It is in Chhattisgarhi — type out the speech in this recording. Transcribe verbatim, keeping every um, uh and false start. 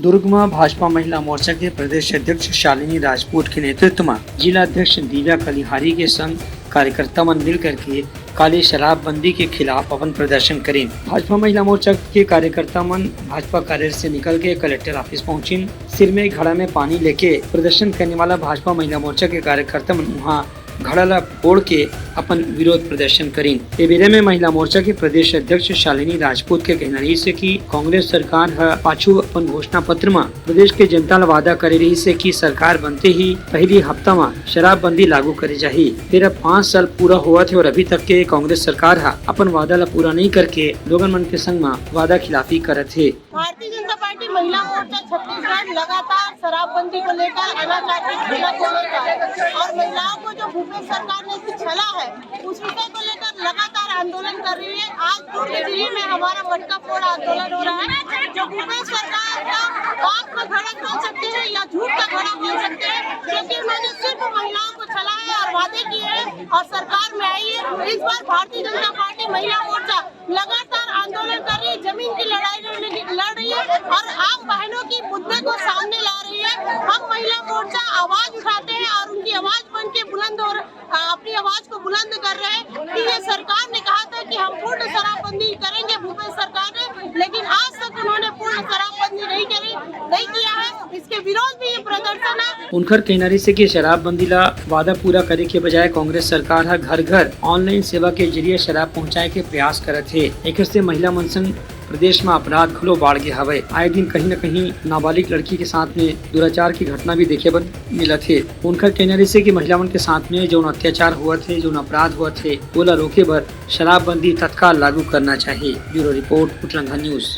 दुर्ग म भाजपा महिला मोर्चा के प्रदेश अध्यक्ष शालिनी राजपूत के नेतृत्व म जिला अध्यक्ष दिव्या कलिहारी के संग कार्यकर्ता मन मिल करके काली शराबबंदी के खिलाफ अपन प्रदर्शन करिन। भाजपा महिला मोर्चा के कार्यकर्ता मन भाजपा कार्यालय से निकल के कलेक्टर ऑफिस पहुंचिन। सिर में घड़ा में पानी लेके प्रदर्शन करने वाला भाजपा महिला मोर्चा के कार्यकर्ता मन उहां घड़ा ला फोड़ के अपन विरोध प्रदर्शन करिन। ए बेरा में महिला मोर्चा के प्रदेश अध्यक्ष शालिनी राजपूत के कहना रहिस हे कि कांग्रेस सरकार ह पाछू अपन घोषणा पत्र म प्रदेश के जनता ला वादा करे रहिस हे कि सरकार बनते ही पहली हफ्ता म शराबबंदी लागू करे जाही। फेर अब पाँच साल पूरा होवत हे और अभी तक के कांग्रेस सरकार ह अपन वादा ला पूरा नहीं करके लोगन मन के संग म वादा खिलाफी करत हे। भारतीय जनता पार्टी महिला मोर्चा छत्तीसगढ़ लगातार शराबबंदी को लेकर, अनाचार की घटना को लेकर और महिलाओं को जो भूपेश सरकार ने छला है, उस विषय को लेकर लगातार आंदोलन कर रही है। आज दुर्ग जिले में हमारा मटका फोड़ आंदोलन हो रहा है, जो भूपेश सरकार का बात का घड़ा खोल सकते हैं या झूठ का घड़ा खोल सकते हैं, क्योंकि उन्होंने सिर्फ महिलाओं को छला है और वादे किए हैं और सरकार में आई है। इस बार भारतीय जनता पार्टी महिला मोर्चा लगातार आंदोलन कर रही है, जमीन की लड़ाई लड़ने की, लड़ रही है और आम बहनों की मुद्दे को सामने ला रही है। हम महिला मोर्चा आवाज उठाते हैं और उनकी आवाज बन के बुलंद और अ, अपनी आवाज को बुलंद कर रहे हैं कि ये सरकार ने कहा था कि हम पूर्ण शराबबंदी करेंगे भूपेश सरकार ने, लेकिन आज तक उन्होंने पूर्ण शराबबंदी नहीं करी, नहीं किया है। इसके विरोध में ये प्रदर्शन है। उनकर कहना रहिस हे कि शराबबंदी ला वादा पूरा करे के बजाय कांग्रेस सरकार ह घर-घर ऑनलाइन सेवा के जरिए शराब पहुंचाए के प्रयास करत हे। एकर से महिला मन संग प्रदेश म अपराध घलो बाढ़ गे हवय। आए दिन कहीं न कहीं नाबालिग लड़की के साथ में दुराचार की घटना भी देखे बर मिलत हे। उनकर कहना रहिस हे कि महिला मन के साथ में जौन अत्याचार होवत हे, जौन अपराध होवत हे, ओला रोके बर शराबबंदी तत्काल लागू करना चाहिए। ब्यूरो रिपोर्ट, उतरंगा न्यूज।